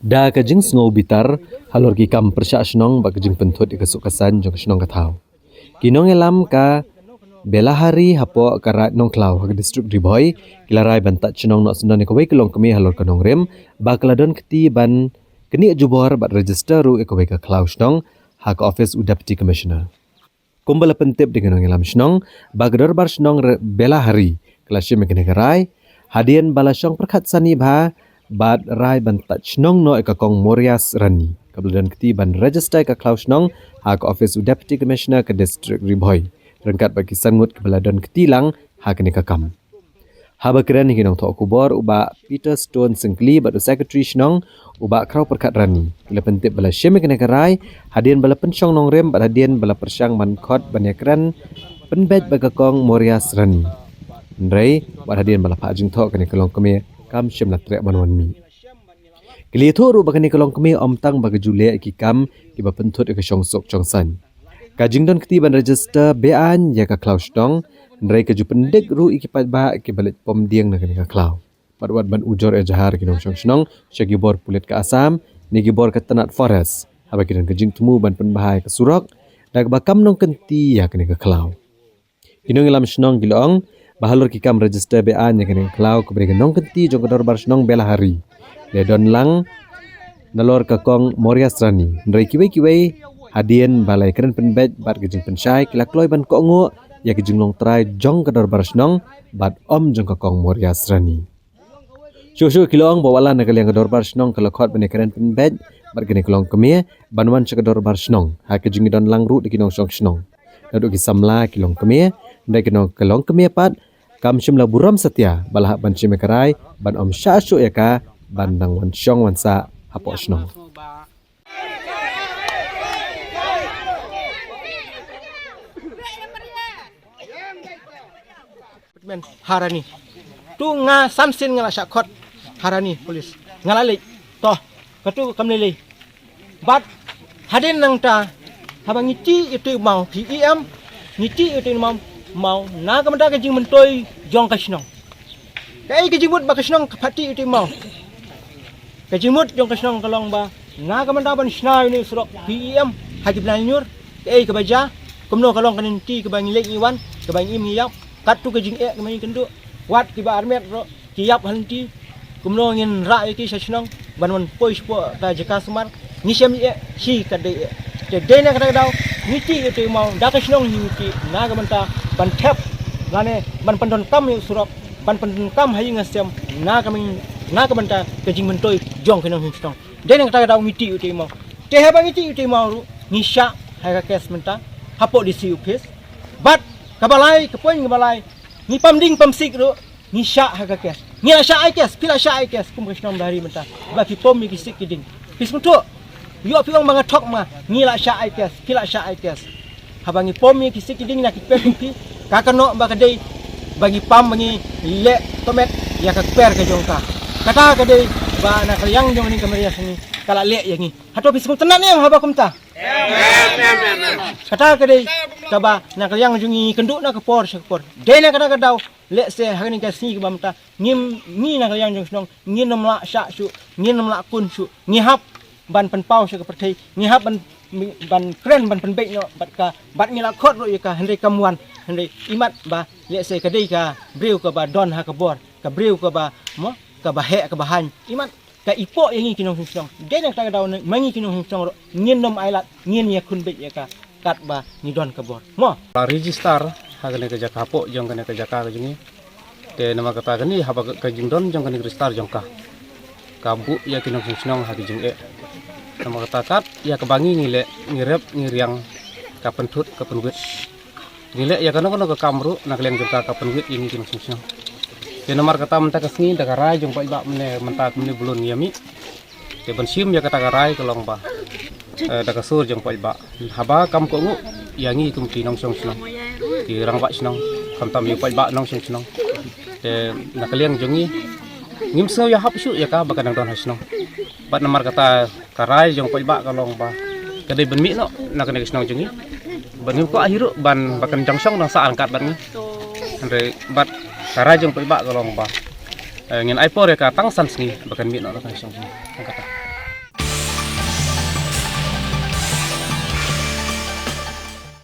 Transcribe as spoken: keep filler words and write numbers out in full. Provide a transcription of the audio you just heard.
Da ka jingsngew bitar halor ki kam pyrshah shnong bad ka jingpynthut ïa ka suk ka saiñ jong ka shnong ka thaw, ki nongïalam ka Belahari hapoh ka Raid Nongkhlaw ha ka district Ri Bhoi ki la rai ban tat shnong noh syndon ïa kawei ka longkmie halor ka nongrim ba ka la don kti ban knieh jubor bad register ruh ïa kawei ka khlaw shnong ha ka office u Deputy Commissioner. Kumba la pyntip da ki nongïalam shnong ba ka dorbar shnong Belahari ka la shim ïa kane ka rai hadien ba la shong pyrkhat sani bha bad rai ban tat shnong noh ïa ka Kong Morias Rani kaba la don kti ban register ïa ka khlaw shnong ha ka office u Deputy Commissioner ka district Ri Bhoi ryngkat bad ki san ngut kiba la don kti lang ha kane ka kam. Haba kren ïa ki nongthoh khubor u Bah Peter Stone Syngkli bad u Secretary shnong u Bah Khrawpyrkhat Rani ki la pyntip ba la shim ïa kane ka rai hadien ba la pynshong nongrim bad hadien ba la pyrshang ban khot ban ïakren pynbeit bad ka Kong Morias Rani. Hynrei wat hadien ba la phah jingthoh kane ka longkmie kam shym la treh ban wan mih. Ki la ïathuh ruh ba kane ka longkmie ym tang ba ka ju leh ïa ki kam kiba pynthut ïa ka shongsuk shongsaiñ. Ka jingdon kti ban register beaiñ ïa ka khlaw shnong hynrei ka ju pyndik ruh ïa ki paidbah kiba leit pom dieng na kane ka khlaw. Bad wat ban ujor ïa jahar ki nongshong shnong sha ki bor pulit ka Assam ne ki bor ka tnat Forest haba ki don ka jingthmu ban pynbha ïa ka surok da kaba kam nongkynti ïa kane ka khlaw. Ki nongïalam shnong ki la ong ba halor ki kam register beaiñ ïa kane ka khlaw kaba dei ka nongkynti jong ka dorbar shnong Belahari la don lang nalor ka Kong Morias Rani hynrei kiwei kiwei hadien ba la ïakren pynbeit bad ka jingpynshai ki la kloi ban kohnguh ïa ka jinglong trai jong ka dorbar shnong bad ym jong ka Kong Morias Rani. Shuh shuh ki la ong ba wat la na ka liang ka dorbar shnong ka la khot ban ïakren pynbeit bad kane ka longkmie ban wan sha ka dorbar shnong ha ka jingdon lang ruh da ki nongshong shnong. Naduh ki samla ki longkmie hynrei ka nong ka longkmie pat kam shym la burom satia ba la hap ban shim ïa ka rai ban ym shah shuh ïa ka ban dang wan shong wan sah hapoh shnong. Men harani. Tu nga samsin nga la shah khot harani police. Nga la leit. Toh, katu kam lei lei. Bad hadien nangta haba ngi tih ïa u maw P E M, ngi tih ïa u maw, maw na ka bynta ka jingmyntoi jong ka shnong. Kaei ka jingmut ba ka shnong ka phah tih ïa u maw? Ka jingmut jong ka shnong ka long ba na ka bynta ban shna ïa une u surok P E M ha ki bnai ñiur. Kaei kaba jia, kumno ka long ka lynti kaba ngi leit ngi wan, kaba ngi im ngi ïap, katto ka jingeh kaba ngi kynduh, wat kiba armet ruh ki ïap ha lynti. Kumno ngin rah ïa ki sha shnong ban wan poi shapoh ka jaka sumar? Ngi shem ïa shi ka dei ïa. Te dei na kata ka daw ngi tih ïa u maw da ka shnong ngi tih na ka bynta ban thep lane ban pyndonkam ïa u surok, ban pyndonkam ha ïing ha sem na ka byn- na ka bynta ka jingmyntoi jong ka nongshong shnong. Dei na kata ka daw ngi tih ïa u maw. Te haba ngi tih ïa u maw ruh ngi shah ha ka kes mynta hapoh D C office. Bad kaba lai, ka point kaba lai, ngi pam ding pam sik ruh ngi shah ha ka kes. Ngi la shah ai kes, phi la shah ai kes kum ka shnong Bahari mynta ba phi pom ïa ki sik ki ding. Phi sngewthuh? Ïoh phi ong ba nga thok ma, ngi la shah ai kes, phi la shah ai kes. Haba ngi pom ïa ki sik ki ding na ki kper jong phi, ka kynnoh ba ka dei ba ngi pam ba ngi leh tomet ïa ka kper ka jong ka. Kata ka dei ba na ka liang jong ngi ka Maria Sani ka la leh ïa ngi. Hato phi sngewtynnat ne em haba kumta? Kata ka dei kaba na ka liang jong ngi kynduh na ka por sha ka por. Dei na kata ka daw lehse ha kane ka sngi kaba mynta ngim, ngi na ka liang jong shnong ngin ym lah shah shuh, ngin ym lah kun shuh, ngi hap ban pynpaw sha ka pyrthei, ngi hap ban ban kren ban pynbeit noh bad ka, bad ngi la khot ruh ïa ka hynrei kam wan. Hynrei imat ba lehse ka dei ka briew kaba don ha ka bor, ka briew kaba mo kaba heh kaba haiñ, imat ka ipoh ïa ngi ki nongshong shnong. Dei na kata ka daw ma ngi ki nongshong shnong ruh ngin ym ailad, ngin ïakhun beit ïa ka katba ngi don ka bor mo. La register ha kane ka jaka hapoh jong kane ka jaka ka jong ngi. Te namar kata kane haba ka jingdon jong kane ka register jong ka ka buh ïa ki nongshong shnong ha ki jingeh. Namar kata kat ïa kaba ngi ngi leh, ngi rep ngi riang, ka pynthut ka pynwit. Ngi leh ïa kano kano ka kam ruh na ka liang jong ka ka pynwit ïa ngi ki nongshong shnong. Te namar kata mynta ka sngi da ka rai jong paidbah mynne mynta kumne ba lun ïa mih. Te ban shim ïa kata ka rai ka long ba, eh, da ka sur jong paidbah haba kam kohnguh ïa ngi kum ki nongshong shnong, ki rangbah shnong, khamtam ïa paidbah nongshong shnong. Te na ka liang jong ngi ngim sngew ïahap shuh ïa ka ba ka dang don ha shnong. Bad namar kata ka rai jong paidbah ka long ba ka dei ban mih noh na kane ka shnong jong ngi. Bad ngim kwah hi ruh ban ba kan dang shong dang sah ryngkat bad ngi. Hynrei bad ka rai jong paidbah ka long ba, eh, ngin ai por ïa ka tang san sngi ba kan mih noh na kane ka shnong jong ngi. Tang kata.